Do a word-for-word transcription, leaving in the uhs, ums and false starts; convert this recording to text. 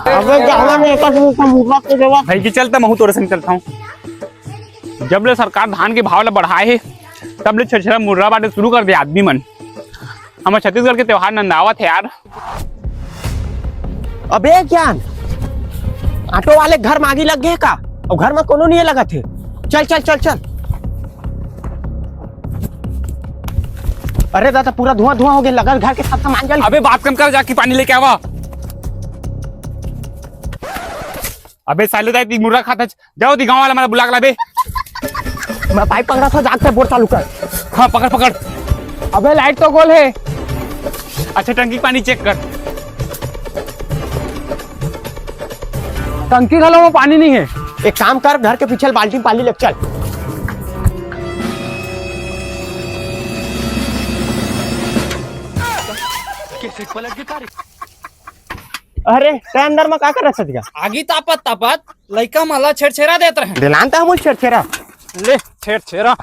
अबे जाना नहीं, एक मुर्रा के देवा। भाई की चलता, महू तोरे संग चलता हूँ। जब ले सरकार धान के भाव ला बढ़ाए हे, तब ले छेरछेरा मुर्रा बांटे शुरू कर दे आदमी मन। हमर छत्तीसगढ़ के त्योहार नंदावत हे यार। अबे ज्ञान, ऑटो वाले घर म आगी लग गे का? अउ घर म कोनो नहीं लगत हे। चल चल चल चल। अरे दादा, पूरा धुआं धुआं हो गे, लगल घर के सब सामान जल। अबे बात कम कर, जाके पानी लेके आवा। अबे साले दाई, ती मुर्रा खाता, जाओ ती गांव वाला मन ला बुला के लाबे। मैं पाइप पकड़ा था, जाग से बोर चालू कर। हाँ, पकड़ पकड़। अबे लाइट तो गोल हे। अच्छा, टंकी के पानी चेक कर। टंकी घलो में पानी नहीं हे। एक काम कर, घर के पीछे बाल्टी में पानी ले चल। अरे, तै अंदर में का करत हस गा? आगी तापत तापत लइका मन ला छेरछेरा देत रहे। दिलान त हमू छेरछेरा। ले, छेरछेरा।